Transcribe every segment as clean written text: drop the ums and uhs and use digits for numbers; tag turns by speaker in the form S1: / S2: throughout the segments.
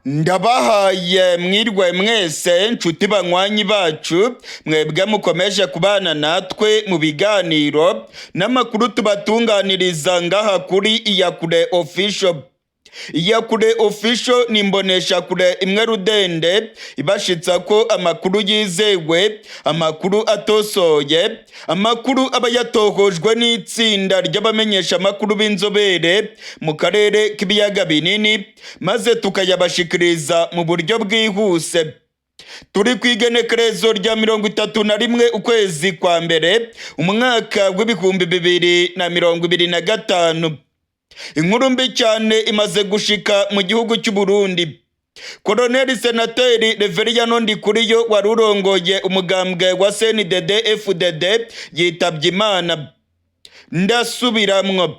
S1: Ndabahaye mwirwe mwese, nshuti banywanyi bacu, mwebwe mukomeje kubana natwe mu biganiro n'amakuru tubatunganiriza ngaha kuri Iyakure Official. Iyakure Official ni imboneshakure imwe rudende ibashitsa ko amakuru yizewe, amakuru atosoye, amakuru aba yatohojwe n'itsinda ry'abamenyesha amakuru b'inzobere mu karere k'ibiyaga binini, maze tukayabashikiriza mu buryo bwihuse. Turi ku igenekerezo rya 31 ukwezi kwa mbere, umwaka w'2025. Inkuru mbi cyane imaze gushika mu gihugu cy'u Burundi. Koloneli Senateri Reveriyano Ndikuriyo wari urongoye umugambwe wa CNDD FDD yitabye Imana. Ndasubiramwo,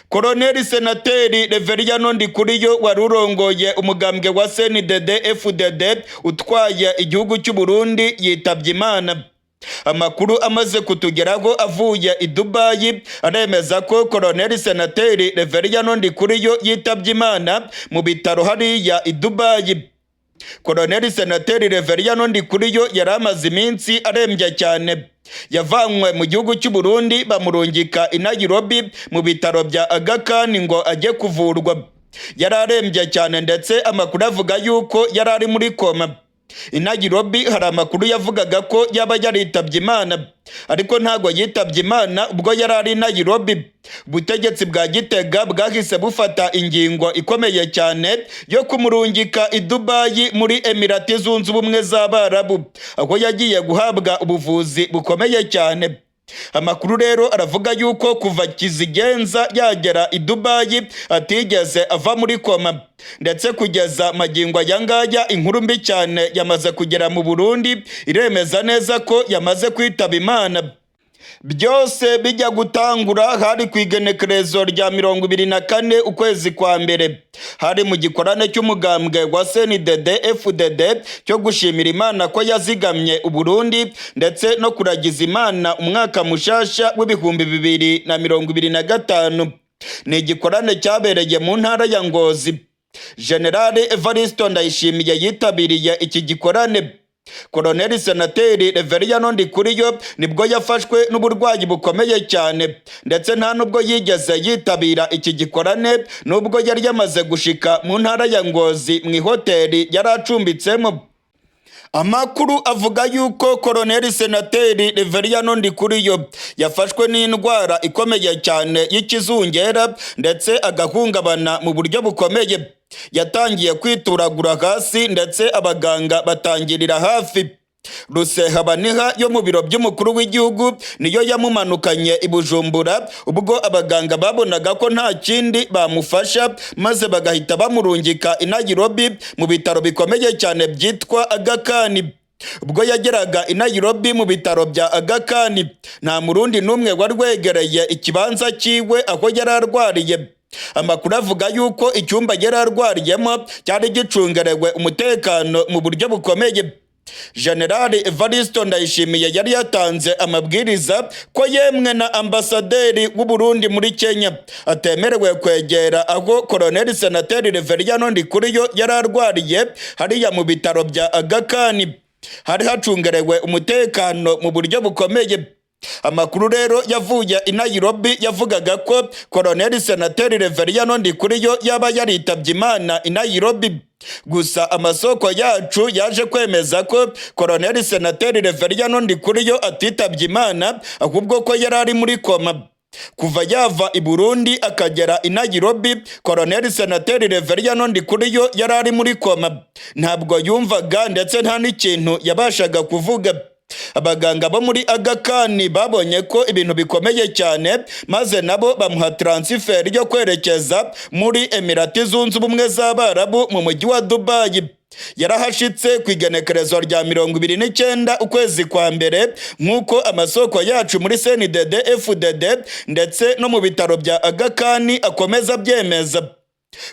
S1: Koloneli Senateri Reveriyano Ndikuriyo wari urongoye umugambwe wa CNDD FDD utwaye igihugu cy'u Burundi yitabye Imana. Amakuru amaze kutugeraho avuye i Dubayi aremeza ko Koloneli Senateri Reveriyano Ndikuriyo yitabye Imana mu bitaro hariya i Dubayi. Koloneli Senateri Reveriyano Ndikuriyo yari amaze iminsi arembye cyane. Yavanywe mu gihugu cy'u Burundi, bamurungika i Nairobi mu bitaro bya Aga Khan ngo ajye kuvurwa. Yari arembye cyane, ndetse amakuru avuga yuko yari ari muri koma. I Nairobi hari amakuru yavugaga ko yaba yaritabye Imana, ariko ntabwo yitabye Imana ubwo yari ari i Nairobi. Ubutegetsi bwa Gitega bwahise bufata ingingo ikomeye cyane yo kumurungika i Dubayi muri Emirati Zunze Ubumwe z'Abarabu, aho yagiye guhabwa ubuvuzi bukomeye cyane. Amakuru rero aravuga yuko kuva Kizigenza yagera i Dubayi atigeze ava muri koma, ndetse kugeza magingo aya ngaya inkuru mbi cyane yamaze kugera mu Burundi iremeza neza ko yamaze kwitaba Imana. Byose bijya gutangura hari ku igenekerezo rya 24 ukwezi kwa mbere, hari mu gikorane cy'umugambwe wa CNDD FDD cyo gushimira Imana ko yazigamye Uburundi, ndetse no kuragiza Imana umwaka mushasha w'2025. Ni igikorane cyabereye mu ntara ya Ngozi. Generale Evaristo Ndayishimiye yitabiriye iki gikorane. Koloneli Senateri Reveriyano Ndikuriyo nibwo yafashwe n'uburwayi bukomeye cyane, ndetse nta nubwo yigeze yitabira iki gikorane, nubwo yari yamaze gushika mu ntara ya Ngozi mu ihoteli yari acumbitsemo. Amakuru avuga yuko Koloneli Senateri Reveriyano Ndikuriyo yafashwe n'indwara ikomeye cyane y'ikizungera, ndetse agahungabana mu buryo bukomeye. Yatangiye kwituragura hasi, ndetse abaganga batangirira hafi. Rusehabaniha yo mu biro by'umukuru w'igihugu niyo yamumanukanye i Bujumbura, ubwo abaganga babonaga ko nta kindi bamufasha, maze bagahita bamurungika i Nairobi mu bitaro bikomeye cyane byitwa Aga Khan. Ubwo yageraga i Nairobi mu bitaro bya Aga Khan, nta Murundi n'umwe wari wegereye ikibanza cyiwe aho yari arwariye. Amakuru avuga yuko icyumba yari arwariyemo cyari gicungerewe umutekano mu buryo bukomeye. Generali Evaristo Ndayishimiye yari yatanze amabwiriza ko yemwe na ambasaderi w'u Burundi muri Kenya atemerewe kwegera aho Koloneli Senateri Reveriyano Ndikuriyo yari arwariye hariya mu bitaro bya Aga Khan. Hari hacungerewe umutekano mu buryo bukomeye. Amakuru rero yavuye i Nairobi yavugaga ko Koloneli Senateri Reveriyano Ndikuriyo yaba yaritabye Imana i Nairobi. Gusa amasoko yacu yaje kwemeza ko Koloneli Senateri Reveriyano Ndikuriyo atitabye Imana, ahubwo ko yari ari muri koma. Kuva yava i Burundi akagera i Nairobi, Koloneli Senateri Reveriyano Ndikuriyo yari ari muri koma. Ntabwo yumvaga, ndetse nta n'ikintu yabashaga kuvuga. Abaganga bo muri Aga Khan babonye ko ibintu bikomeye cyane, maze nabo bamuha transfert yo kwerekeza muri Emirati Zunze Ubumwe z'Abarabu mu mujyi wa Dubayi. Yarahashitse ku igenekerezo rya 29 ukwezi kwa mbere, nk'uko amasoko yacu muri CNDD FDD ndetse no mu bitaro bya Aga Khan akomeza abyemeza.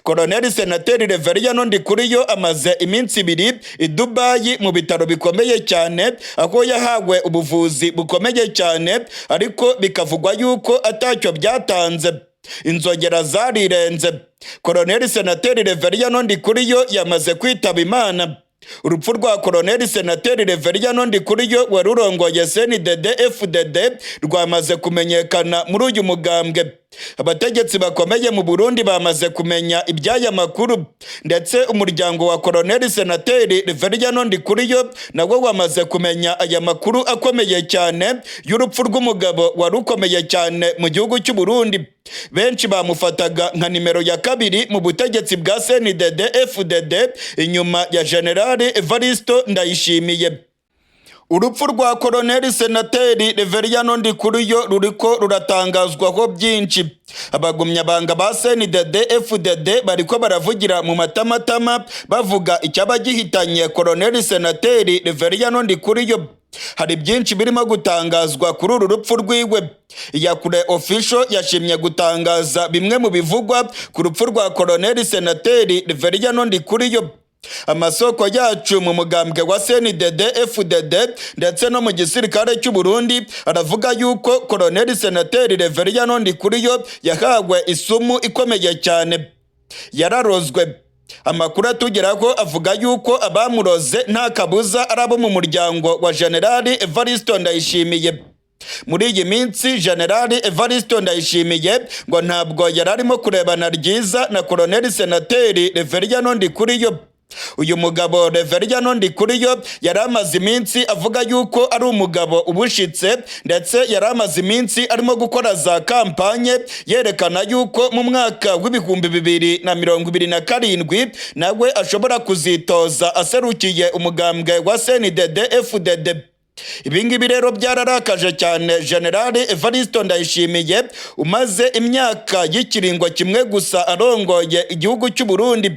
S1: Koloneli Senateri Reveriyano Ndikuriyo amaze iminsi 2 i Dubayi mu bitaro bikomeye cyane, aho yahawe ubuvuzi bukomeye cyane, ariko bikavugwa yuko atacyo byatanze. Inzogera zarirenze. Koloneli Senateri Reveriyano Ndikuriyo yamaze kwitaba Imana. Urupfu rwa Koloneli Senateri Reveriyano Ndikuriyo wari urongoye CNDD FDD rwamaze kumenyekana muri uyu mugambwe. Abategetsi bakomeye mu Burundi bamaze kumenya iby'aya makuru, ndetse umuryango wa Koloneli Senateri Reveriyano Ndikuriyo nawo wamaze kumenya aya makuru akomeye cyane y'urupfu rw'umugabo wari ukomeye cyane mu gihugu cy'u Burundi. Benshi bamufataga nka nimero ya kabiri mu butegetsi bwa CNDD FDD inyuma ya General Evaristo Ndayishimiye. Urupfu rwa Koloneli Senateri Reveriyano Ndikuriyo ruriko ruratangazwaho byinshi. Abagumyabanga ba CNDD FDD bariko baravugira mu matamatama, bavuga icyaba gihitanye Koloneli Senateri Reveriyano Ndikuriyo. Hari byinshi birimo gutangazwa kuri uru rupfu rwiwe. Iyakure Official yashimye gutangaza bimwe mu bivugwa ku rupfu rwa Koloneli Senateri Reveriyano Ndikuriyo. Amasoko yacu mu mugambwe wa CNDD FDD ndetse no mu gisirikare cy'u Burundi aravuga yuko Koloneli Senateri Reveriyano Ndikuriyo yahawe isumu ikomeye cyane, yararozwe. Amakuru atugeraho avuga yuko abamuroze nta kabuza ari abo mu muryango wa Generali Evaristo Ndayishimiye. Muri iyi minsi Generali Evaristo Ndayishimiye ngo ntabwo yari arimo kurebana ryiza na Koloneli Senateri Reveriyano Ndikuriyo. Uyu mugabo Reveriyano Ndikuriyo yari amaze iminsi avuga yuko ari umugabo ubushitse, ndetse yari amaze iminsi arimo gukora za kampanye yerekana yuko mu mwaka w'2027 nawe ashobora kuzitoza aserukiye umugambwe wa CNDD FDD. Ibi ngibi rero byararakaje cyane General Evaristo Ndayishimiye umaze imyaka y'ikiringo kimwe gusa arongoye igihugu cy'u Burundi.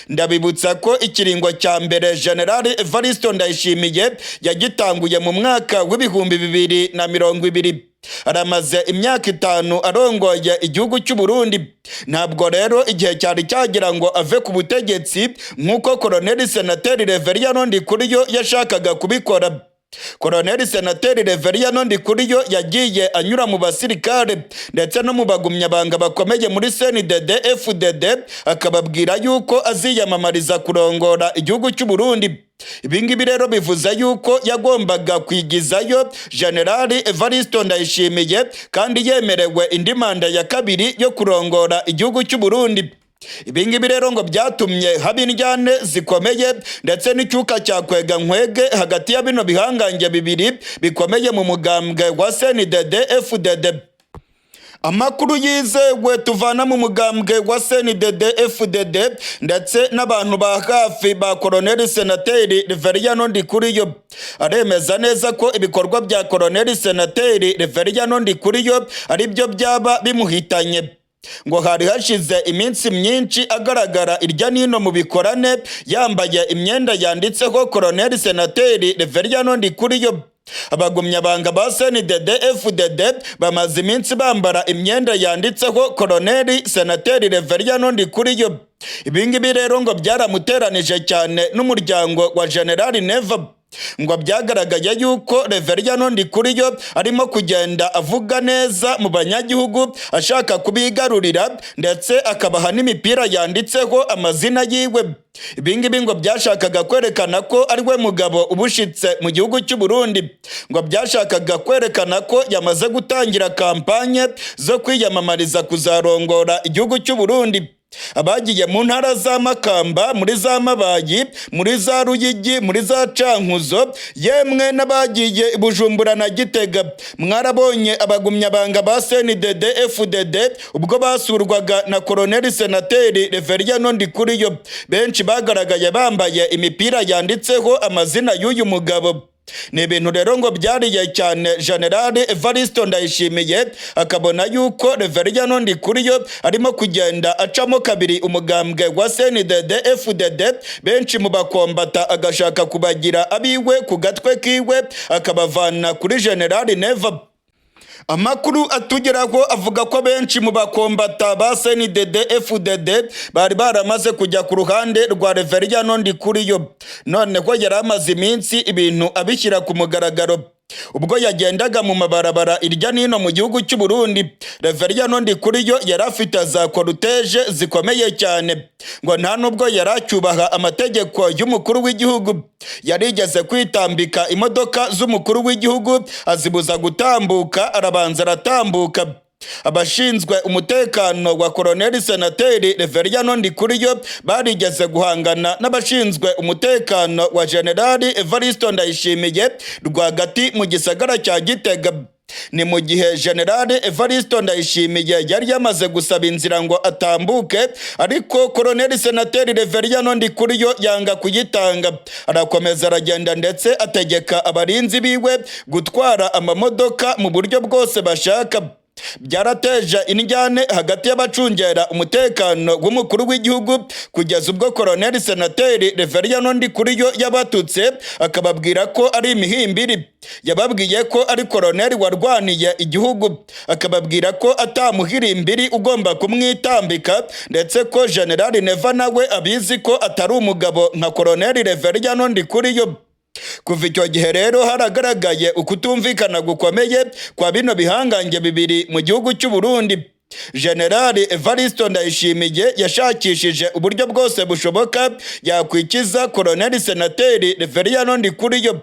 S1: Ndabibutsa ko ikiringo cya mbere General Evaristo Ndayishimiye yagitanguye mu mwaka w'2020. Aramaze imyaka 5 arongoye igihugu cy'u Burundi. Ntabwo rero igihe cyari cyagira ngo ave ku butegetsi nk'uko Koloneli Senateri Reveriyano Ndikuriyo yashakaga kubikora. Koloneli Senateri Reveriyano Ndikuriyo yagiye anyura mu basirikare ndetse no mu bagumyabanga bakomeye muri CNDD FDD, akababwira yuko aziyamamariza kurongora igihugu cy'u Burundi. Ibi ngibi rero bivuze yuko yagombaga kwigizayo Generali Evaristo Ndayishimiye kandi yemerewe indi manda ya kabiri yo kurongora igihugu cy'u Burundi. Ibi ngibi rero ngo byatumye haba indyane zikomeye ndetse n'icyuka cya kwega nkwege hagati ya bino bihangange bibiri bikomeye mu mugambwe wa CNDD FDD. Amakuru yizewe tuvana mu mugambwe wa CNDD FDD ndetse n'abantu ba hafi ba Koloneli Senateri Reveriyano Ndikuriyo aremeza neza ko ibikorwa bya Koloneli Senateri Reveriyano Ndikuriyo ari byo byaba bimuhitanye. Ngo hari hashize iminsi myinshi agaragara irya nino mu bikorane yambaye imyenda yanditseho Koloneli Senateri Reveriyano Ndikuriyo. Abagumyabanga ba CNDD FDD bamaze iminsi bambara imyenda yanditseho Koloneli Senateri Reveriyano Ndikuriyo. Ibi ngibi rero ngo byaramuteranije cyane n'umuryango wa Generali Neva. Ngo byagaragaye yuko Reveriyano Ndikuriyo arimo kugenda avuga neza mu banyagihugu ashaka kubigarurira, ndetse akabaha n'imipira yanditseho amazina yiwe. Ibi ngibi ngo byashakaga kwerekana ko ari we mugabo ubushitse mu gihugu cy'u Burundi. Ngo byashakaga kwerekana ko yamaze gutangira kampanye zo kwiyamamariza kuzarongora igihugu cy'u Burundi. Abagiye mu ntara za Makamba, muri za Mabayi, muri za Ruyigi, muri za Cankuzo, yemwe n'abagiye i Bujumbura na Gitega, mwarabonye abagumyabanga ba CNDD FDD ubwo basurwaga na Koloneli Senateri Reveriyano Ndikuriyo. Benshi bagaragaye bambaye imipira yanditseho amazina y'uyu mugabo. Ni ibintu rero ngo byariye cyane General Evaristo Ndayishimiye, akabona yuko Reveriyano Ndikuriyo arimo kugenda acamo kabiri umugambwe wa CNDD FDD, benshi mu bakombata agashaka kubagira abiwe ku gatwe kiwe, akabavana kuri General Neva. Amakuru atugeraho avuga ko benshi mu bakombata ba CNDD FDD bari baramaze kujya ku ruhande rwa Reveriyano Ndikuriyo. Noneho yari amaze iminsi ibintu abishyira ku mugaragaro. Ubwo yagendaga mu mabarabara irya nino mu gihugu cy'u Burundi, Reveriyano Ndikuriyo yari afite za cortège zikomeye cyane, ngo nta nubwo yari acyubaha amategeko y'umukuru w'igihugu. Yarigeze kwitambika imodoka z'umukuru w'igihugu, azibuza gutambuka, arabanza aratambuka. Abashinzwe umutekano wa Koloneli Senateri Reveriyano Ndikuriyo barigeze guhangana n'abashinzwe umutekano wa Generali Evaristo Ndayishimiye rwagati mu gisagara cya Gitega. Ni mu gihe Generali Evaristo Ndayishimiye yari yamaze gusaba inzira ngo atambuke, ariko Koloneli Senateri Reveriyano Ndikuriyo yanga kuyitanga, arakomeza aragenda, ndetse ategeka abarinzi biwe gutwara amamodoka mu buryo bwose bashaka. Byarateje indyane hagati y'abacungera umutekano w'umukuru w'igihugu, kugeza ubwo Koloneli Senateri Reveriyano Ndikuriyo yabatutse, akababwira ko ari imihimbiri. Yababwiye ko ari koloneli warwaniye igihugu, akababwira ko atamuhirimbiri ugomba kumwitambika, ndetse ko Generali Neva nawe abizi ko atari umugabo nka Koloneli Reveriyano Ndikuriyo. Kuva icyo gihe rero haragaragaye ukutumvikana gukomeye kwa bino bihangange bibiri mu gihugu cy'u Burundi. Generali Evaristo Ndayishimiye yashakishije uburyo bwose bushoboka yakwikiza Koloneli Senateri Reveriyano Ndikuriyo.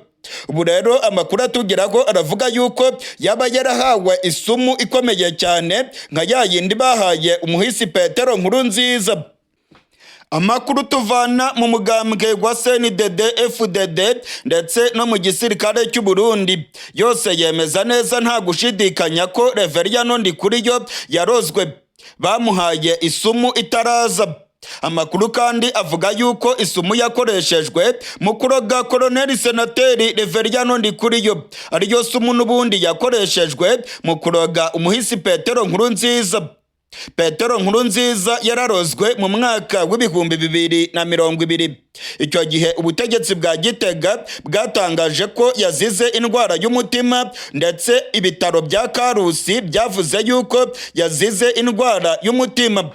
S1: Ubu rero amakuru atugeraho aravuga yuko yaba yarahawe isumu ikomeye cyane nka ya yindi bahaye umuhisi Petero Nkurunziza. Amakuru tuvana mu mugambwe wa CNDD FDD ndetse no mu gisirikare cy'u Burundi yose yemeza neza nta gushidikanya ko Reveriyano Ndikuriyo yarozwe, bamuhaye isumu itaraza. Amakuru kandi avuga yuko isumu yakoreshejwe mu kuroga Koloneli Senateri Reveriyano Ndikuriyo ariyo sumu n'ubundi yakoreshejwe mu kuroga umuhisi Petero Nkurunziza. Petero Nkurunziza yararozwe mu mwaka w'2020. Icyo gihe ubutegetsi bwa Gitega bwatangaje ko yazize indwara y'umutima, ndetse ibitaro bya Karusi byavuze yuko yazize indwara y'umutima.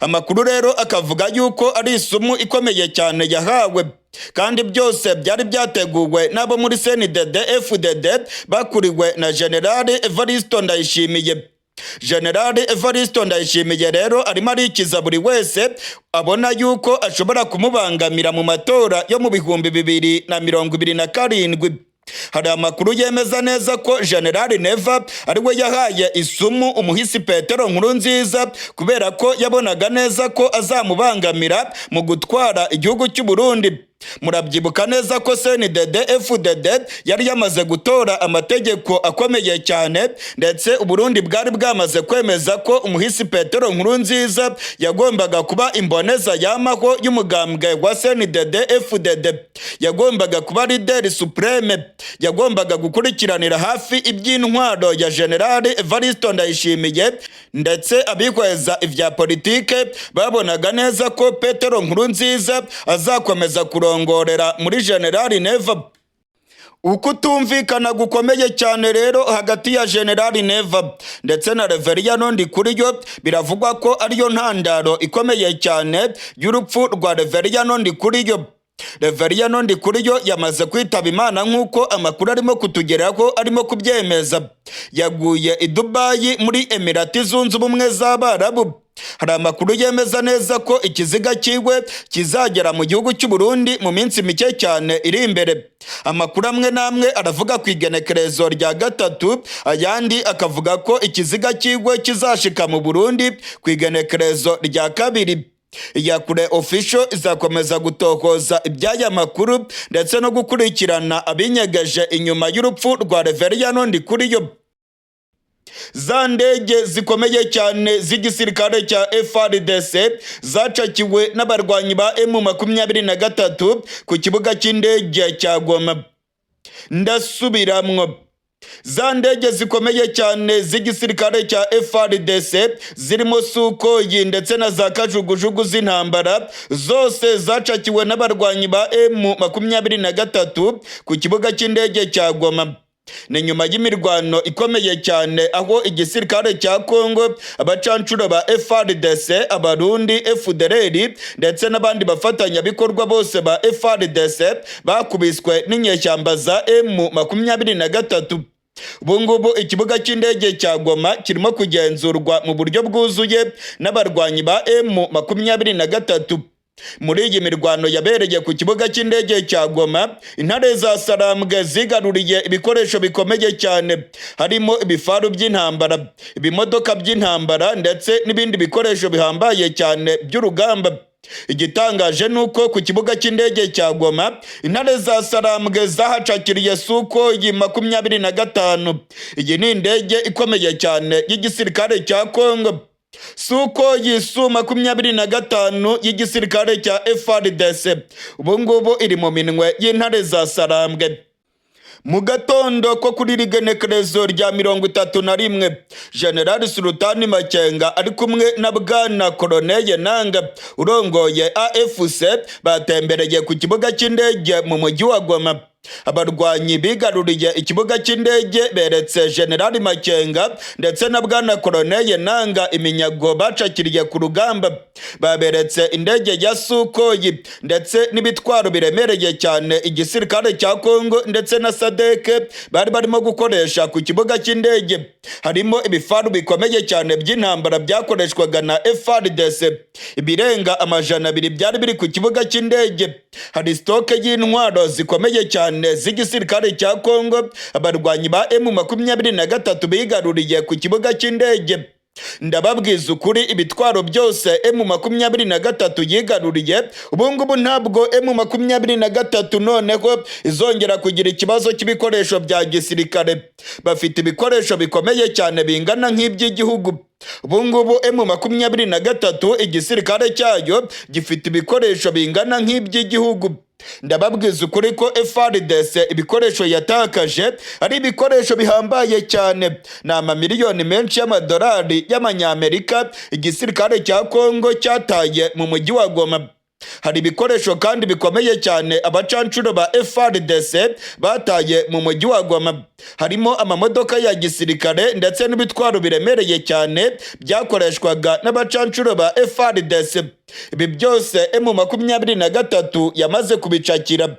S1: Amakuru rero akavuga yuko ari isumu ikomeye cyane yahawe, kandi byose byari byateguwe n'abo muri CNDD FDD bakuriwe na Generali Evaristo Ndayishimiye. Generali Evaristo Ndayishimiye rero arimo arikiza buri wese abona yuko ashobora kumubangamira mu matora yo mu 2027. Hari amakuru yemeza neza ko Generali Neva ariwe yahaye isumu umuhisi Petero Nkurunziza, kubera ko yabonaga neza ko azamubangamira mu gutwara igihugu cy'u Burundi. Murabyibuka neza ko CNDD FDD yari yamaze gutora amategeko akomeye cyane, ndetse Uburundi bwari bwamaze kwemeza ko umuhisi Petero Nkurunziza yagombaga kuba imboneza yamaho y'umugambwe wa CNDD FDD, yagombaga kuba leader suprême, yagombaga gukurikiranira hafi iby'intwaro ya General Evaristo Ndayishimiye. Ndetse abihweza ibya politike babonaga neza ko Petero Nkurunziza azakomeza kurongorera muri General Neva. Ukutumvikana gukomeye cyane rero hagati ya General Neva ndetse na Reveriyano Ndikuriyo biravugwa ko ariyo ntandaro ikomeye cyane y'urupfu rwa Reveriyano Ndikuriyo. Reveriyano Ndikuriyo yamaze kwitaba Imana nk'uko amakuru arimo kutugeraho arimo kubyemeza. Yaguye i Dubayi muri Emirati Zunze Ubumwe z'Abarabu. Hari amakuru yemeza neza ko ikiziga cyiwe kizagera mu gihugu cy'u Burundi mu minsi mike cyane iri imbere. Amakuru amwe n'amwe aravuga ku igenekerezo rya 3, ayandi akavuga ko ikiziga cyiwe kizashika mu Burundi ku igenekerezo rya 2. Iyakure Official izakomeza gutokoza iby'aya makuru ndetse no gukurikirana abinyegeje inyuma y'urupfu rwa Reveriyano Ndikuriyo. Za ndege zikomeye cyane z'igisirikare cya FARDC zacakiwe n'abarwanyi ba M23 ku kibuga cy'indege cya Goma. Ndasubiramwo, za ndege zikomeye cyane z'igisirikare cya FARDC zirimo Sukhoi ndetse na za kajugujugu z'intambara zose zacakiwe n'abarwanyi ba M23 ku kibuga cy'indege cya Goma. Ni nyuma y'imirwano ikomeye cyane aho igisirikare cya Kongo, abacancuro ba FARDC, Abarundi, FDLR ndetse n'abandi bafatanyabikorwa bose ba FARDC bakubiswe n'inyeshyamba za M23. Ubu ngubu ikibuga cy'indege cya Goma kirimo kugenzurwa mu buryo bwuzuye n'abarwanyi ba M23. Muri iyi mirwano yabereye ku kibuga cy'indege cya Goma, intare za Sarambwe zigaruriye ibikoresho bikomeye cyane, harimo ibifaru by'intambara, ibimodoka by'intambara ndetse n'ibindi bikoresho bihambaye cyane by'urugamba. Igitangaje ni uko ku kibuga cy'indege cya Goma intare za Sarambwe zahacakiriye Sukhoi 25. Iyi ni indege ikomeye cyane y'igisirikare cya Kongo. Sukhoi Su 25 y'igisirikare cya FARDC ubu ngubu iri mu minwe y'intare za Sarambwe. Mu gatondo ko kuri rigenekerezo rya 31, General Sultani Makenga ari kumwe na Bwana Corneille Nanga urongoye AFC batembereye ku kibuga cy'indege mu mujyi wa Goma. Abarwanyi bigaruriye ikibuga cy'indege beretse General Makenga ndetse na Bwana Corneille Nanga iminyago bacakiriye ku rugamba. Baberetse indege ya Sukhoi ndetse n'ibitwaro biremereye cyane igisirikare cya Kongo ndetse na SADC bari barimo gukoresha ku kibuga cy'indege. Harimo ibifaru bikomeye cyane by'intambara byakoreshwaga na FARDC, ibirenga 200 byari biri ku kibuga cy'indege. Hari stock y'intwaro zikomeye cyane z'igisirikare cya Kongo abarwanyi ba M23 bigaruriye ku kibuga cy'indege. Ndababwiza ukuri, ibitwaro byose M23 yigaruriye, ubu ngubu ntabwo M23 noneho izongera kugira ikibazo cy'ibikoresho bya gisirikare. Bafite ibikoresho bikomeye cyane bingana nk'iby'igihugu. Ubu ngubu M23 igisirikare cyayo gifite ibikoresho bingana nk'iby'igihugu. Ndababwiza ukuri ko FARDC ibikoresho yatakaje ari ibikoresho bihambaye cyane, ni amamiliyoni menshi y'amadolari y'amanyamerika igisirikare cya Kongo cyataye mu mujyi wa Goma. Hari ibikoresho kandi bikomeye cyane abacancuro ba FARDC bataye mu mujyi wa Goma, harimo amamodoka ya gisirikare ndetse n'ibitwaro biremereye cyane byakoreshwaga n'abacancuro ba FARDC. Ibi byose M23 yamaze kubicakira.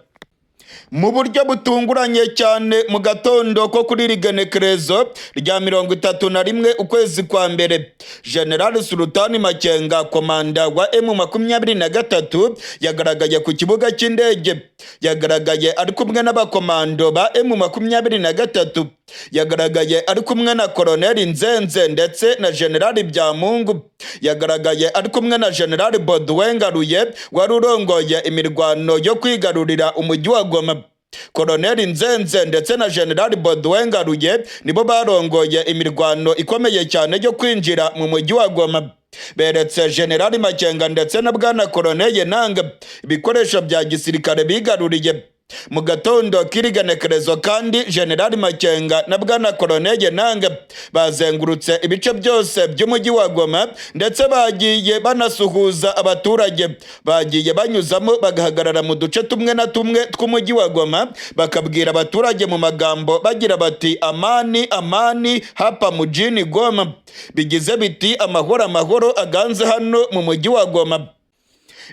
S1: Mu buryo butunguranye cyane, mu gatondo ko kuri rigenekerezo rya 31 ukwezi kwa mbere, General Sultani Makenga, komanda wa M23, yagaragaye ku kibuga cy'indege. Yagaragaye ari kumwe n'abakomando ba M23, yagaragaye ari kumwe na Colonel Nzenze ndetse na General Byamungu, yagaragaye ari kumwe na General Baudouin Ngaruye wari urongoye imirwano yo kwigarurira umujyi wa Goma. Colonel Nzenze ndetse na General Baudouin Ngaruye nibo barongoye imirwano ikomeye cyane yo kwinjira mu mujyi wa Goma. Beretse General Makenga ndetse na Bwana Corneille Nanga ibikoresho bya gisirikare bigaruriye. Mu gatondo k'irigenekerezo kandi, General Makenga na Bwana Corneille Nanga bazengurutse ibice byose by'umujyi wa Goma ndetse bagiye banasuhuza abaturage. Bagiye banyuzamo bagahagarara mu duce tumwe na tumwe tw'umujyi wa Goma, bakabwira abaturage mu magambo bagira bati: "Amani, amani hapa mjini Goma", bigize biti: "Amahoro, amahoro aganze hano mu mujyi wa Goma."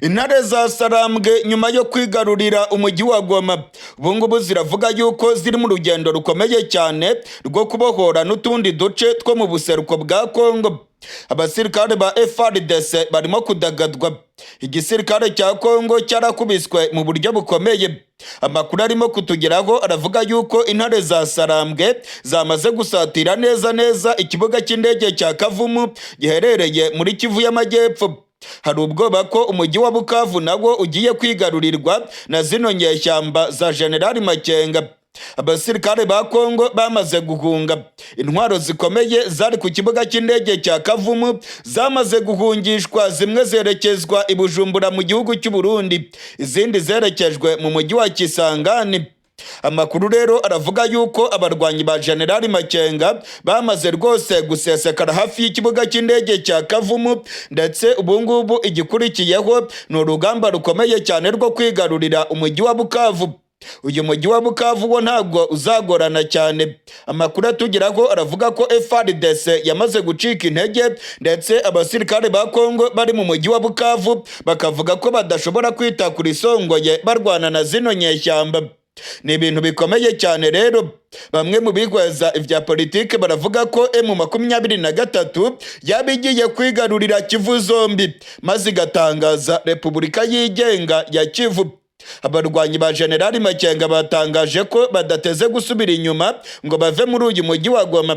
S1: Intare za Sarambwe nyuma yo kwigarurira umujyi wa Goma, ubu ngubu ziravuga yuko ziri mu rugendo rukomeye cyane rwo kubohora n'utundi duce two mu buseruko bwa Kongo. Abasirikare ba FARDC barimo kudagadwa, igisirikare cya Kongo cyarakubiswe mu buryo bukomeye. Amakuru arimo kutugeraho aravuga yuko intare za Sarambwe zamaze gusatira neza neza ikibuga cy'indege cya Kavumu giherereye muri Kivu y'Amajyepfo. Hari ubwoba ko umujyi wa Bukavu nawo ugiye kwigarurirwa na zino nyeshyamba za General Makenga. Abasirikare ba Kongo bamaze guhunga. Intwaro zikomeye zari ku kibuga cy'indege cya Kavumu zamaze guhungishwa, zimwe zerekezwa i Bujumbura mu gihugu cy'u Burundi, izindi zerekejwe mu mujyi wa Kisangani. Amakuru rero aravuga yuko abarwanyi ba General Makenga bamaze rwose gusesekara hafi y'ikibuga cy'indege cya Kavumu, ndetse ubu ngubu igikurikiyeho ni urugamba rukomeye cyane rwo kwigarurira umujyi wa Bukavu. Uyu mujyi wa Bukavu wo ntabwo uzagorana cyane. Amakuru atugeraho aravuga ko FARDC yamaze gucika intege, ndetse abasirikare ba Kongo bari mu mujyi wa Bukavu bakavuga ko badashobora kwita kuri Songoye barwana na zino nyeshyamba. Ni ibintu bikomeye cyane rero. Bamwe mu bigwaza ibya politike baravuga ko M23 yaba igiye kwigarurira Kivu zombi, maze igatangaza Repubulika yigenga ya Kivu. Abarwanyi ba Generali Makenga batangaje ko badateze gusubira inyuma ngo bave muri uyu mujyi wa Goma.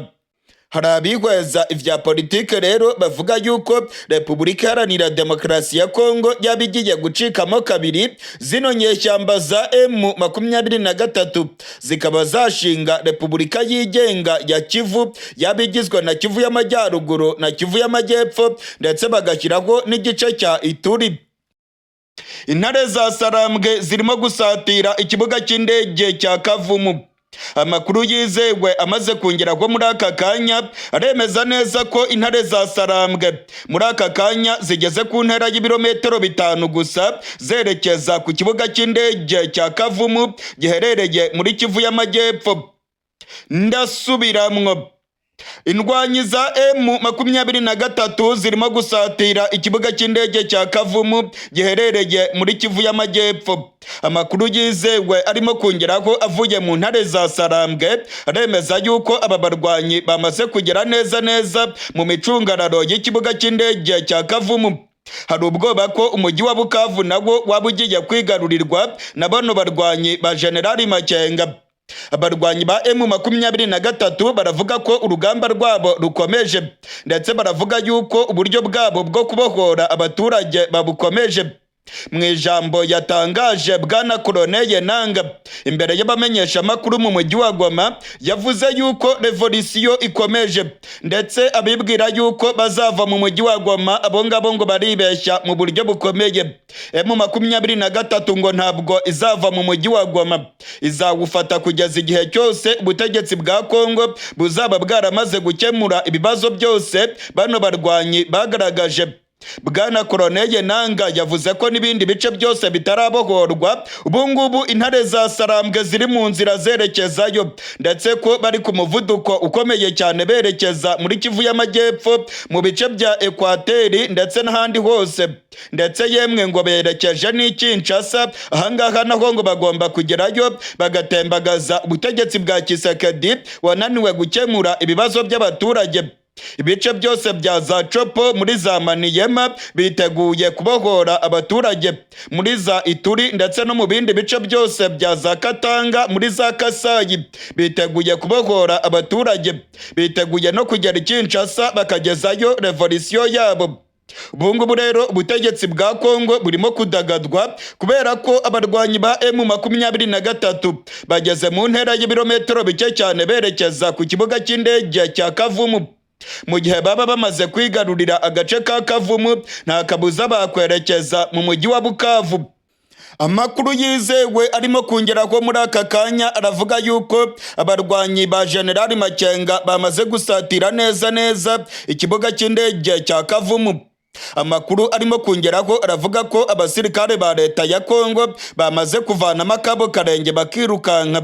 S1: Hari abihweza ivya politike rero bavuga yuko Repubulika Iharanira Demokarasi ya Kongo yaba igiye gucikamo kabiri, zino nyeshyamba za M23 zikaba zashinga Repubulika yigenga ya Kivu, yaba igizwe na Kivu y'Amajyaruguru na Kivu y'Amajyepfo, ndetse bagashyiraho n'igice cya Ituri. Intare za Sarambwe zirimo gusatira ikibuga cy'indege cya Kavumu. Amakuru yizewe amaze kongeraho muri aka kanya aremeza neza ko intare za Sarambwe muri aka kanya zigeze ku ntera y'ibirometero 5 gusa zerekeza ku kibuga cy'indege cya Kavumu giherereye muri Kivu y'Amajyepfo. Ndasubiramwo, indwanyi za M23 zirimo gusatira ikibuga cy'indege cya Kavumu giherereye muri Kivu y'Amajyepfo. Amakuru yizewe arimo kongeraho avuye mu ntare za Sarambwe aremeza yuko aba barwanyi bamaze kugera neza neza mu micungararo y'ikibuga cy'indege cya Kavumu. Hari ubwoba ko umujyi wa Bukavu nawo waba ugiye kwigarurirwa na bano barwanyi ba Generali Makenga. Abarwanyi ba M23 baravuga ko urugamba rwabo rukomeje, ndetse baravuga yuko uburyo bwabo bwo kubohora abaturage babukomeje. Mu ijambo yatangaje, Bwana Corneille Nanga, imbere y'abamenyeshamakuru mu mujyi wa Goma, yavuze yuko revolisiyo ikomeje, ndetse abibwira yuko bazava mu mujyi wa Goma abo ngabo ngo baribeshya mu buryo bukomeye. M23 ngo ntabwo izava mu mujyi wa Goma, izawufata kugeza igihe cyose ubutegetsi bwa Kongo buzaba bwaramaze gukemura ibibazo byose bano barwanyi bagaragaje. Bwana Corneille Nanga yavuze ko n'ibindi bice byose bitarabohorwa ubu ngubu intare za Sarambwe ziri mu nzira zerekezayo, ndetse ko bari ku muvuduko ukomeye cyane berekeza muri Kivu y'Amajyepfo, mu bice bya Ekwateri ndetse n'ahandi hose, ndetse yemwe ngo berekeje n'i Kinshasa. Ahangaha naho ngo bagomba kugerayo bagatembagaza ubutegetsi bwa Tshisekedi wananiwe gukemura ibibazo by'abaturage. Ibice byose bya za Tshopo muri za Maniyema biteguye kubohora abaturage, muri za Ituri ndetse no mu bindi bice byose bya za Katanga, muri za Kasayi biteguye kubohora abaturage, biteguye no kugera i Kinshasa bakagezayo revolisiyo yabo. Ubu ngubu rero ubutegetsi bwa Kongo burimo kudagadwa kubera ko abarwanyi ba M23 bageze mu ntera y'ibirometero bike cyane berekeza ku kibuga cy'indege cya Kavumu. Mu gihe baba bamaze kwigarurira agace ka Kavumu, nta kabuza bakwerekeza mu mujyi wa Bukavu. Amakuru yizewe arimo kongeraho muri aka kanya aravuga yuko abarwanyi ba Generali Makenga bamaze gusatira neza neza ikibuga cy'indege cya Kavumu. Amakuru arimo kongeraho aravuga ko abasirikare ba leta ya Kongo bamaze kuvanamo akabo karenge bakirukanka.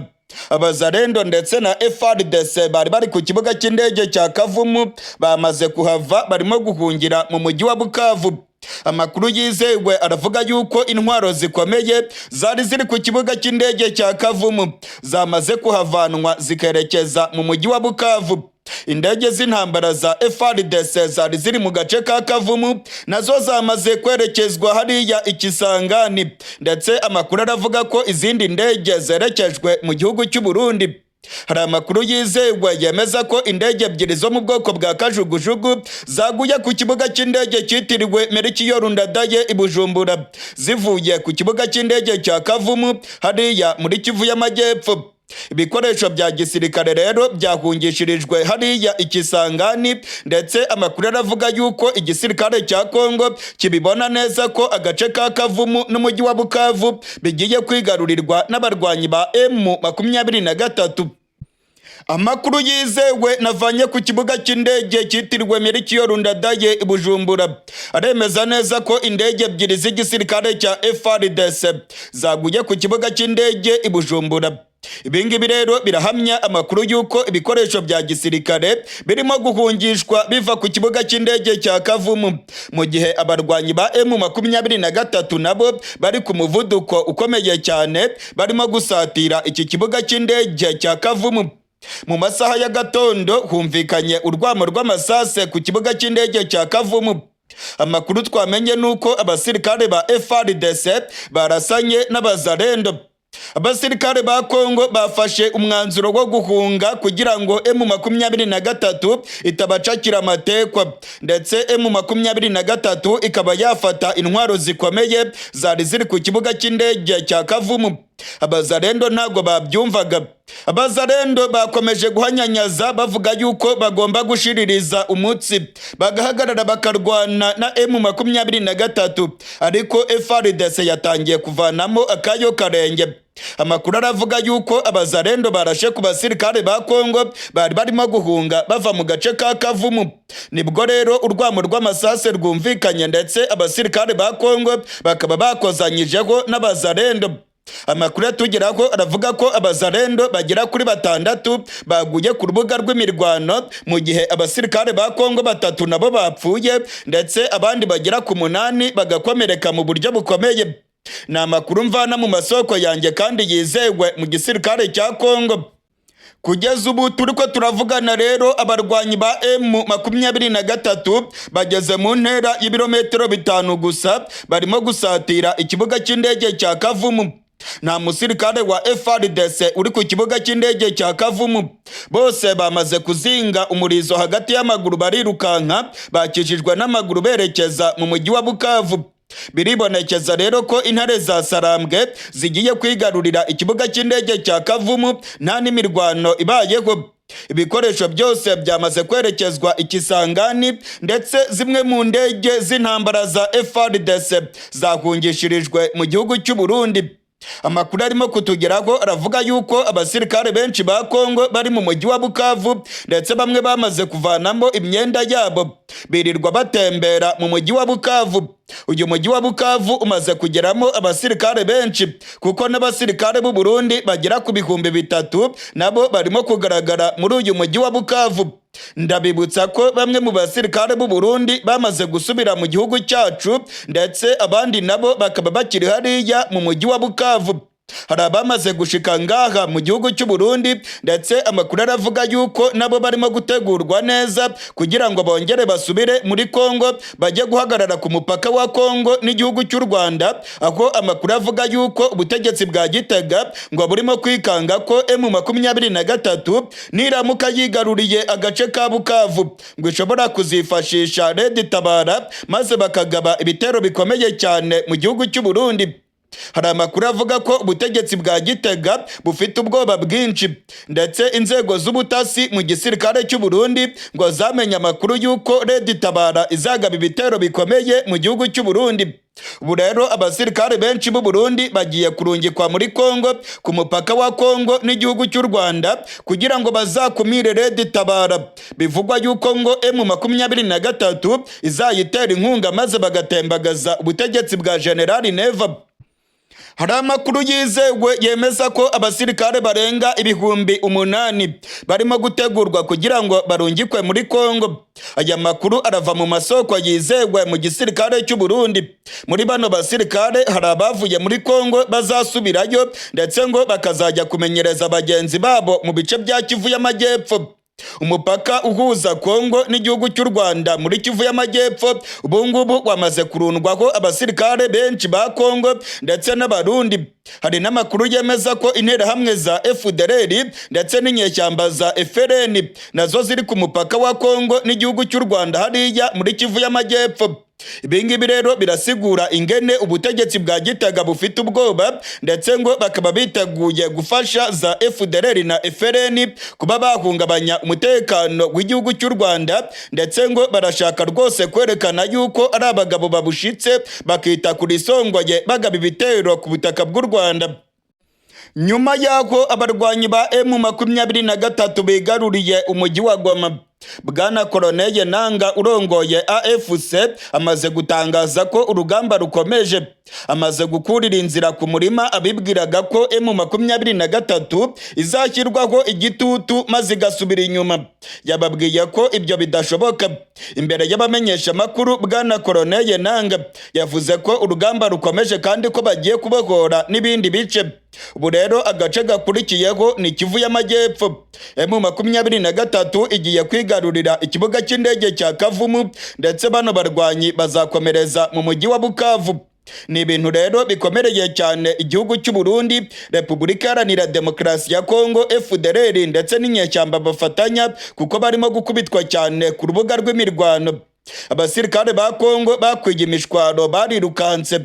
S1: Abazarendo ndetse na FARDC bari bari ku kibuga cy'indege cya Kavumu bamaze kuhava, barimo guhungira mu mujyi wa Bukavu. Amakuru yizewe aravuga yuko intwaro zikomeye zari ziri ku kibuga cy'indege cya Kavumu zamaze kuhavanwa zikerekeza mu mujyi wa Bukavu. Indege z'intambara za FARDC zari ziri mu gace ka Kavumu nazo zamaze kwerekezwa hariya Ikisangani, ndetse amakuru aravuga ko izindi ndege zerekejwe mu gihugu cy'u Burundi. Hari amakuru yizewe yemeza ko indege ebyiri zo mu bwoko bwa kajugujugu zaguye ku kibuga cy'indege cyitiriwe Melchior Ndadaye i Bujumbura, zivuye ku kibuga cy'indege cya Kavumu hariya muri Kivu y'Amajyepfo. Ibikoresho bya gisirikare rero byahungishirijwe hariya Ikisangani, ndetse amakuru aravuga yuko igisirikare cya Kongo kibibona neza ko agace ka Kavumu n'umujyi wa Bukavu bigiye kwigarurirwa n'abarwanyi ba M23. Amakuru yizewe navanye ku kibuga cy'indege cyitiriwe Melchior Ndadaye i Bujumbura aremeza neza ko indege ebyiri z'igisirikare cya FARDC zaguye ku kibuga cy'indege i Bujumbura. Ibingibi rero birahamya amakuru y'uko ibikoresho bya gisirikare birimo guhungishwa biva ku kibuga cy'indege cya Kavumu, mu gihe abarwanyi ba M23 nabo bari ku muvuduko ukomeye cyane, barimo gusatira iki kibuga cy'indege cya Kavumu. Mu masaha ya gatondo humvikanye urwamo rw'amasase ku kibuga cy'indege cya Kavumu. Amakuru twamenye nuko abasirikare ba FARDC barasanye n'abazarendo. Abasirikare ba Kongo bafashe umwanzuro wo guhunga kugira ngo M23 itabacakira amatekwa, ndetse M23 ikaba yafata intwaro zikomeye zari ziri ku kibuga cy'indege cya Kavumu. Abazarendo ntabwo babyumvaga. Abazarendo bakomeje guhanyanyaza, bavuga yuko bagomba gushiririza umutsi bagahagarara bakarwana na M23, ariko FARDC yatangiye kuvanamo akayo karenge. Amakuru aravuga yuko abazarendo barashe ku basirikare ba Kongo bari barimo guhunga bava mu gace ka Kavumu. Nibwo rero urwamo rw'amasase rwumvikanye, ndetse abasirikare ba Kongo bakaba bakozanyijeho n'abazarendo. Amakuru atugeraho aravuga ko abazarendo bagera kuri 6 baguye ku rubuga rw'imirwano, mu gihe abasirikare ba Kongo 3 nabo bapfuye, ndetse abandi bagera ku 8 bagakomereka mu buryo bukomeye. Ni amakuru mvana mu masoko yanjye kandi yizewe mu gisirikare cya Kongo. Kugeza ubu turiko turavugana rero, abarwanyi ba M23 bageze mu ntera y'ibirometero 5 gusa, barimo gusatira ikibuga cy'indege cya Kavumu. Nta musirikare wa FARDC uri ku kibuga cy'indege cya Kavumu. Bose bamaze kuzinga umurizo hagati y'amaguru, barirukanka, bakijijwe n'amaguru berekeza mu mujyi wa Bukavu. Biribonekeza rero ko intare za Sarambwe zigiye kwigarurira ikibuga cy'indege cya Kavumu nta n'imirwano ibayeho. Ibikoresho byose byamaze kwerekezwa ikisangani, ndetse zimwe mu ndege z'intambara za FARDC zahungishirijwe mu gihugu cy'u Burundi. Amakuru arimo kutugeraho aravuga yuko abasirikare benshi ba Kongo bari mu mujyi wa Bukavu, ndetse bamwe bamaze kuvanamo imyenda yabo, birirwa batembera mu mujyi wa Bukavu. Uyu mujyi wa Bukavu umaze kugeramo abasirikare benshi, kuko n'abasirikare b'u Burundi bagera ku 3000 nabo barimo kugaragara muri uyu mujyi wa Bukavu. Ndabibutsa ko bamwe mu basirikare b'u Burundi bamaze gusubira mu gihugu cyacu, ndetse abandi nabo bakaba bakiri hariya mu mujyi wa Bukavu. Hari abamaze gushika ngaha mu gihugu cy'u Burundi, ndetse amakuru aravuga yuko nabo barimo gutegurwa neza kugira ngo bongere basubire muri Kongo, bajye guhagarara ku mupaka wa Kongo n'igihugu cy'u Rwanda, aho amakuru avuga yuko ubutegetsi bwa Gitega ngo burimo kwikanga ko M23 niramuka yigaruriye agace ka Bukavu ngo ishobora kuzifashisha Red Tabara, maze bakagaba ibitero bikomeye cyane mu gihugu cy'u Burundi. Hari amakuru avuga ko ubutegetsi bwa Gitega bufite ubwoba bwinshi, ndetse inzego z'ubutasi mu gisirikare cy'u Burundi ngo zamenye amakuru y'uko Red Tabara izagaba ibitero bikomeye mu gihugu cy'u Burundi. Ubu rero abasirikare benshi b'u Burundi bagiye kurungikwa muri Kongo ku mupaka wa Kongo n'igihugu cy'u Rwanda kugira ngo bazakumire Red Tabara. Bivugwa yuko ngo M23 izayitera inkunga, maze bagatembagaza ubutegetsi bwa General Neva. Hari amakuru yizewe yemeza ko abasirikare barenga 8000 barimo gutegurwa kugira ngo barungikwe muri Kongo. Aya makuru arava mu masoko yizewe mu gisirikare cy'u Burundi. Muri bano basirikare hari abavuye muri Kongo bazasubirayo, ndetse ngo bakazajya kumenyereza bagenzi babo mu bice bya Kivu y'Amajyepfo. Umupaka uhuza Kongo n'igihugu cy'u Rwanda muri Kivu y'Amajyepfo ubungubu wamaze kurundwaho abasirikare benshi ba Kongo ndetse n'Abarundi. Hari n'amakuru yemeza ko interahamwe za FDLR ndetse n'inyeshyamba za FLN nazo ziri ku mupaka wa Kongo n'igihugu cy'u Rwanda hariya muri Kivu y'Amajyepfo. Ibingibi rero birasigura ingene ubutegetsi bwa Gitega bufite ubwoba, ndetse ngo bakaba biteguye gufasha za FDLR na FLN kuba bahungabanya umutekano w'igihugu cy'u Rwanda, ndetse ngo barashaka rwose kwerekana yuko ari abagabo babushitse, bakita kuri songoye bagaba ibitero ku butaka bw'u Rwanda. Nyuma y'aho abarwanyi ba M23 bigaruriye umujyi wa Goma, Bwana Corneille Nanga urongoye AFC amaze gutangaza ko urugamba rukomeje. Amaze gukurira inzira ku murima abibwiraga ko M23 izashyirwaho igitutu maze igasubira inyuma. Yababwiye ko ibyo bidashoboka. Imbere y'abamenyeshamakuru, Bwana Corneille Nanga yavuze ko urugamba rukomeje kandi ko bagiye kubohora n'ibindi bice. Ubu rero agace gakurikiyeho ni Kivu y'Amajyepfo. M23 igiye kwigarurira ikibuga cy'indege cya Kavumu, ndetse bano barwanyi bazakomereza mu mujyi wa Bukavu. Ni ibintu rero bikomereye cyane igihugu cy'u Burundi, Repubulika Iharanira Demokarasi ya Kongo, FDLR ndetse n'inyeshyamba bafatanya, kuko barimo gukubitwa cyane ku rubuga rw'imirwano. Abasirikare ba Kongo bakwiye imishwaro, barirukanse.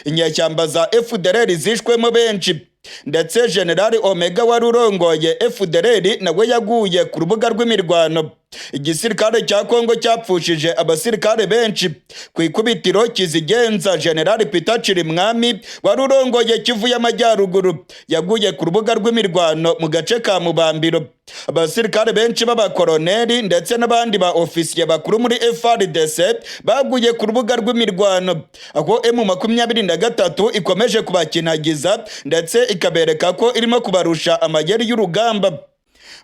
S1: Inyeshyamba za FDLR zishwemo benshi, ndetse General Omega wari urongoye FDLR nawe yaguye ku rubuga rw'imirwano. Igisirikare cya Kongo cyapfushije abasirikare benshi. Ku ikubitiro kizigenza General Peter Chirimwami wari urongoye Kivu y'Amajyaruguru yaguye ku rubuga rw'imirwano mu gace ka Mubambiro. Abasirikare benshi b'abakoroneri ndetse n'abandi ba ofisiye bakuru muri FARDC baguye ku rubuga rw'imirwano, aho M23 ikomeje kubakinagiza ndetse ikabereka ko irimo kubarusha amayeri y'urugamba.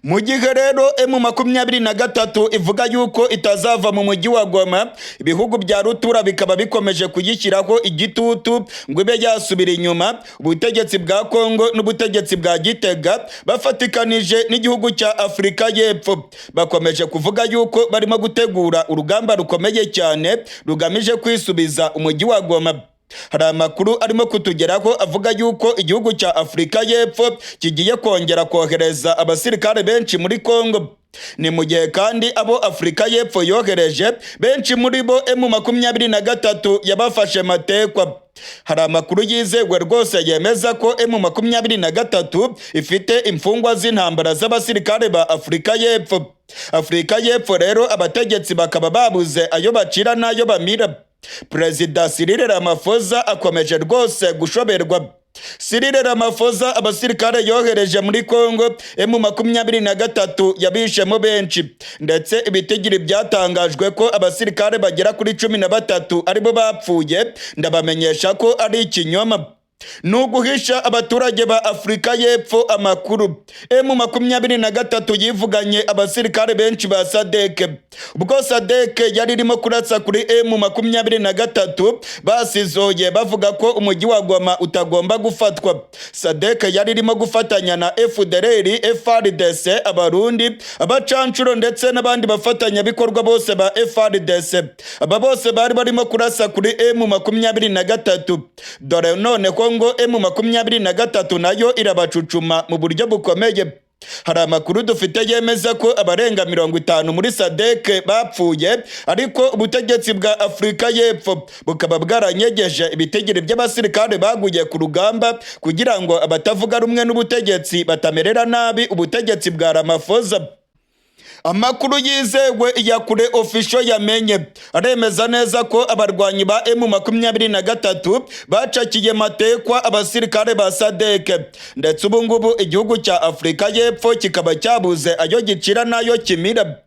S1: Mu gihe rero M23 ivuga yuko itazava mu mujyi wa Goma, ibihugu bya rutura bikaba bikomeje kuyishyiraho igitutu ngo ibe yasubira inyuma, ubutegetsi bwa Kongo n'ubutegetsi bwa Gitega bafatikanije n'igihugu cya Afurika y'Epfo bakomeje kuvuga yuko barimo gutegura urugamba rukomeye cyane rugamije kwisubiza umujyi wa Goma. Hari amakuru arimo kutugeraho avuga yuko igihugu cya Afurika y'Epfo kigiye kongera kohereza abasirikare benshi muri Kongo. Ni mu gihe kandi abo Afurika y'Epfo yohereje benshi muri bo M23 yabafashe matekwa. Hari amakuru yizewe rwose yemeza ko M23 ifite imfungwa z'intambara z'abasirikare ba Afurika y'Epfo. Afurika y'Epfo rero abategetsi bakaba babuze ayo bacira n'ayo bamira. Perezida Cyril Ramaphosa akomeje rwose gushoberwa. Cyril Ramaphosa abasirikare yohereje muri Kongo, M23 yabishemo benshi, ndetse ibitigiri byatangajwe ko abasirikare bagera kuri 13 aribo bapfuye, ndabamenyesha ko ari ikinyoma. Ni uguhisha abaturage ba Afurika y'Epfo amakuru. M23 yivuganye abasirikare benshi ba SADC. Ubwo SADC yari irimo kurasa kuri M23, basizoye bavuga ko umujyi wa Goma utagomba gufatwa. SADC yari irimo gufatanya na FDLR, FARDC, Abarundi, abacanshuro ndetse n'abandi bafatanyabikorwa bose ba FARDC. Aba bose bari barimo kurasa kuri M23. Dore none ko ngo M23 nayo irabacucuma mu buryo bukomeye. Hari amakuru dufite yemeza ko abarenga 50 muri SADC bapfuye, ariko ubutegetsi bwa Afurika y'Epfo bukaba bwaranyegeje ibitigiri by'abasirikare baguye ku rugamba kugira ngo abatavuga rumwe n'ubutegetsi batamerera nabi ubutegetsi bwa Ramaphosa. Amakuru yizewe ya kure Official yamenye aremeza neza ko abarwanyi ba M23 bacakiye matekwa abasirikare ba SADC, ndetse ubu ngubu igihugu cya Afurika y'Epfo kikaba cyabuze ayo gicira n'ayo kimira.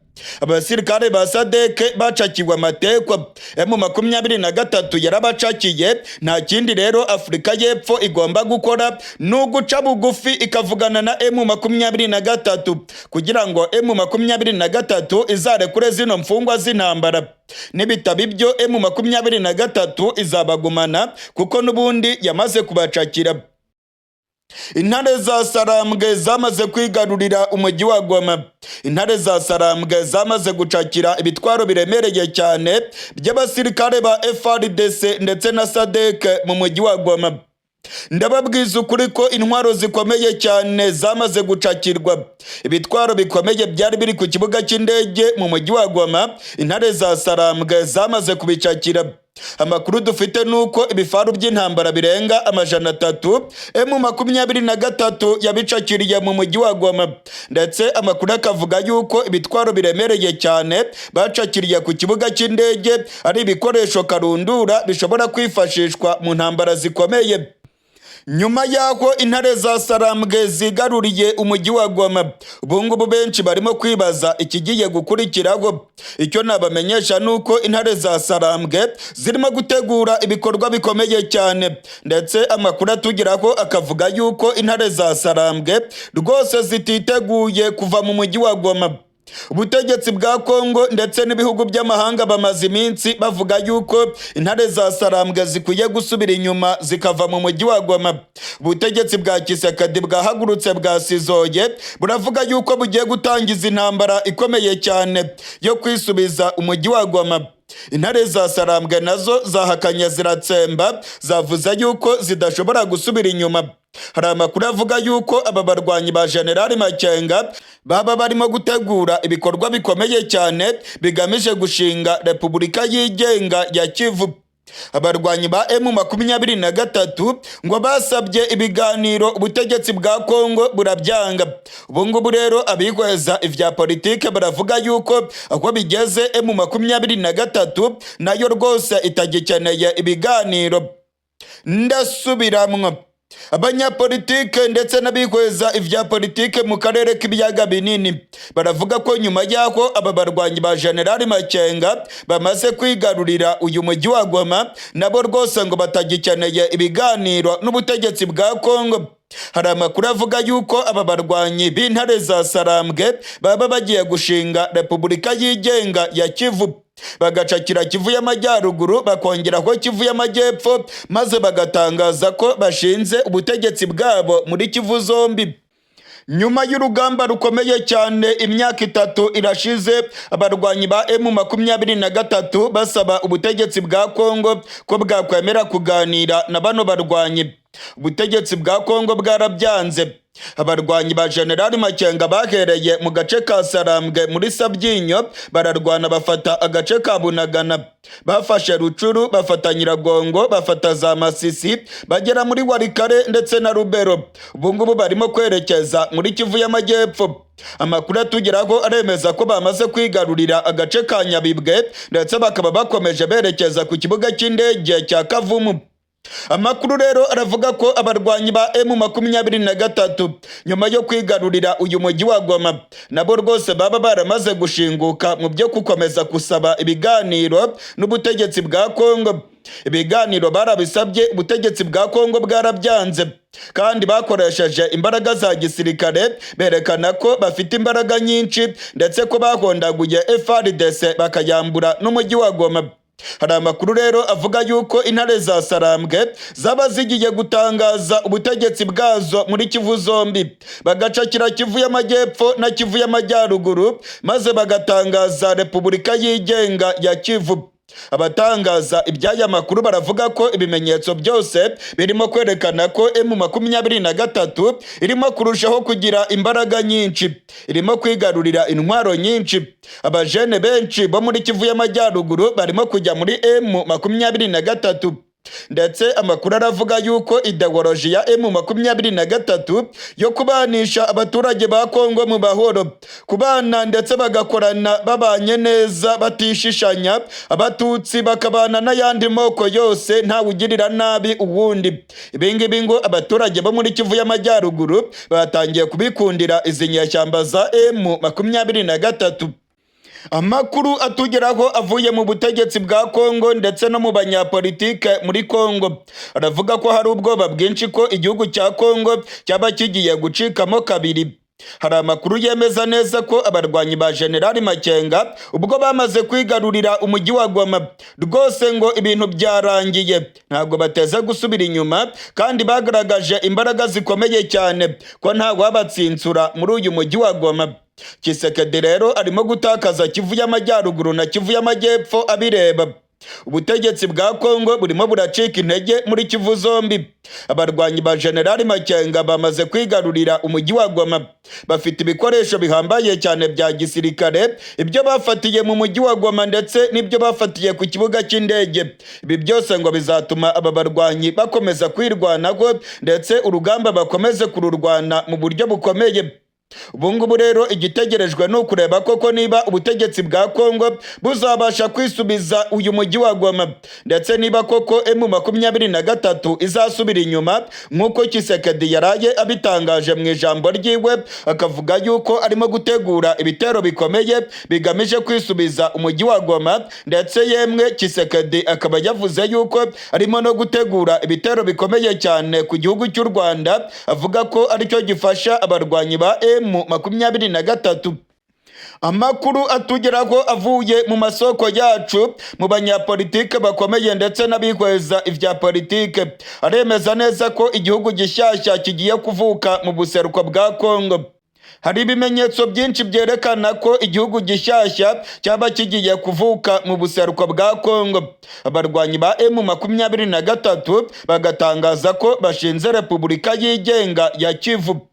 S1: Abasirikare ba SADC bacakiwe amatekwa, M23 yarabacakiye. Nta kindi rero Afurika y'Epfo igomba gukora ni uguca bugufi ikavugana na M23 kugira ngo M23 izarekure zino mfungwa z'intambara. Nibitaba ibyo, M23 izabagumana kuko n'ubundi yamaze kubacakira. Intare za Sarambwe zamaze kwigarurira umujyi wa Goma. Intare za Sarambwe zamaze gucakira ibitwaro biremereye cyane by'abasirikare ba FARDC ndetse na SADC mu mujyi wa Goma. Ndababwiza ukuri ko intwaro zikomeye cyane zamaze gucakirwa. Ibitwaro bikomeye byari biri ku kibuga cy'indege mu mujyi wa Goma, intare za Sarambwe zamaze kubicakira. Amakuru dufite nuko ibifaru by'intambara birenga 300 M23 yabicakiriye mu mujyi wa Goma, ndetse amakuru akavuga yuko ibitwaro biremereye cyane bacakiriye ku kibuga cy'indege ari ibikoresho karundura bishobora kwifashishwa mu ntambara zikomeye. Nyuma y'aho intare za Sarambwe zigaruriye umujyi wa Goma, ubungubu benshi barimo kwibaza ikigiye gukurikiraho. Icyo nabamenyesha ni uko intare za Sarambwe zirimo gutegura ibikorwa bikomeye cyane, ndetse amakuru atugeraho akavuga yuko intare za Sarambwe rwose zititeguye kuva mu mujyi wa Goma. Ubutegetsi bwa Kongo ndetse n'ibihugu by'amahanga bamaze iminsi bavuga yuko intare za Sarambwe zikwiye gusubira inyuma zikava mu mujyi wa Goma. Ubutegetsi bwa Tshisekedi bwahagurutse bwasizoye, buravuga yuko bugiye gutangiza intambara ikomeye cyane yo kwisubiza umujyi wa Goma. Intare za Sarambwe nazo zahakanye ziratsemba, zavuze yuko zidashobora gusubira inyuma. Hari amakuru avuga yuko aba barwanyi ba Generali Makenga baba barimo gutegura ibikorwa bikomeye cyane bigamije gushinga Repubulika yigenga ya Kivu. Abarwanyi ba M23 ngo basabye ibiganiro, ubutegetsi bwa Kongo burabyanga. Ubu ngubu rero abihweza ivya politike baravuga yuko aho bigeze M23 nayo rwose itagikeneye ibiganiro. Ndasubiramwo, abanyapolitike ndetse n'abihweza ivya politike mu karere k'ibiyaga binini baravuga ko nyuma y'aho aba barwanyi ba Generali Makenga bamaze kwigarurira uyu mujyi wa Goma, nabo rwose ngo batagikeneye ibiganiro n'ubutegetsi bwa Kongo. Hari amakuru avuga yuko aba barwanyi b'intare za Sarambwe baba bagiye gushinga Repubulika yigenga ya Kivu, bagacakira Kivu y'Amajyaruguru, bakongeraho Kivu y'Amajyepfo, maze bagatangaza ko bashinze ubutegetsi bwabo muri Kivu zombi. Nyuma y'urugamba rukomeye cyane, imyaka 3 irashize abarwanyi ba M23 basaba ubutegetsi bwa Kongo ko bwakwemera kuganira na bano barwanyi. Ubutegetsi bwa Kongo bwarabyanze. Abarwanyi ba Generali Makenga bahereye mu gace ka Sarambwe muri Sabyinyo, bararwana bafata agace ka Bunagana, bafashe Rucuru, bafata Nyiragongo, bafata za Masisi, bagera muri Walikale ndetse na Lubero. Ubu ngubu barimo kwerekeza muri Kivu y'Amajyepfo. Amakuru atugeraho aremeza ko bamaze kwigarurira agace ka Nyabibwe, ndetse bakaba bakomeje berekeza ku kibuga cy'indege cya Kavumu. Amakuru rero aravuga ko abarwanyi ba M23 nyuma yo kwigarurira uyu mujyi wa Goma, nabo rwose baba baramaze gushinguka mu byo gukomeza gusaba ibiganiro n'ubutegetsi bwa Kongo. Ibiganiro barabisabye, ubutegetsi bwa Kongo bwarabyanze, kandi bakoresheje imbaraga za gisirikare berekana ko bafite imbaraga nyinshi, ndetse ko bahondaguye FARDC bakayambura n'umujyi wa Goma. Hari amakuru rero avuga yuko intare za Sarambwe zaba zigiye gutangaza ubutegetsi bwazo muri Kivu zombi, bagacakira Kivu y'Amajyepfo na Kivu y'Amajyaruguru, maze bagatangaza Repubulika yigenga ya Kivu. Abatangaza iby'aya makuru baravuga ko ibimenyetso byose birimo kwerekana ko M23 irimo kurushaho kugira imbaraga nyinshi, irimo kwigarurira intwaro nyinshi. Abajene benshi bo muri Kivu y'Amajyaruguru barimo kujya muri M23, ndetse amakuru aravuga yuko idéologie ya M23 yo kubanisha abaturage ba Kongo mu mahoro, kubana ndetse bagakorana babanye neza batishishanya, abatutsi bakabana n'ayandi moko yose ntawe ugirira nabi uwundi. Ibingibi ngo abaturage bo muri Kivu y'Amajyaruguru batangiye kubikundira izi nyeshyamba za M23. Amakuru atugeraho avuye mu butegetsi bwa Kongo ndetse no mu banyapolitike muri Kongo aravuga ko hari ubwoba bwinshi ko igihugu cya Kongo cyaba kigiye gucikamo kabiri. Hari amakuru yemeza neza ko abarwanyi ba Generali Makenga ubwo bamaze kwigarurira umujyi wa Goma, rwose ngo ibintu byarangiye, ntabwo bateze gusubira inyuma, kandi bagaragaje imbaraga zikomeye cyane ko nta wabatsinsura muri uyu mujyi wa Goma. Tshisekedi rero arimo gutakaza Kivu y'Amajyaruguru na Kivu y'Amajyepfo abireba. Ubutegetsi bwa Kongo burimo buracika intege muri Kivu zombi. Abarwanyi ba Generali Makenga bamaze kwigarurira umujyi wa Goma, bafite ibikoresho bihambaye cyane bya gisirikare, ibyo bafatiye mu mujyi wa Goma ndetse n'ibyo bafatiye ku kibuga cy'indege. Ibi byose ngo bizatuma aba barwanyi bakomeza kwirwanaho, ndetse urugamba bakomeze kururwana mu buryo bukomeye. Ubu ngubu rero igitegerejwe ni ukureba koko niba ubutegetsi bwa Kongo buzabasha kwisubiza uyu mujyi wa Goma, ndetse niba koko M23 izasubira inyuma nk'uko Tshisekedi yaraye abitangaje mu ijambo ryiwe, akavuga yuko arimo gutegura ibitero bikomeye bigamije kwisubiza umujyi wa Goma. Ndetse yemwe Tshisekedi akaba yavuze yuko arimo no gutegura ibitero bikomeye cyane ku gihugu cy'u Rwanda, avuga ko aricyo gifasha abarwanyi ba M23. Amakuru atugeraho avuye mu masoko yacu, mu banyapolitike bakomeye ndetse n'abihweza ibya politike, aremeza neza ko igihugu gishyashya kigiye kuvuka mu buseruko bwa Kongo. Hari ibimenyetso byinshi byerekana ko igihugu gishyashya cyaba kigiye kuvuka mu buseruko bwa Kongo. Abarwanyi ba M23 bagatangaza ko bashinze Repubulika yigenga ya Kivu.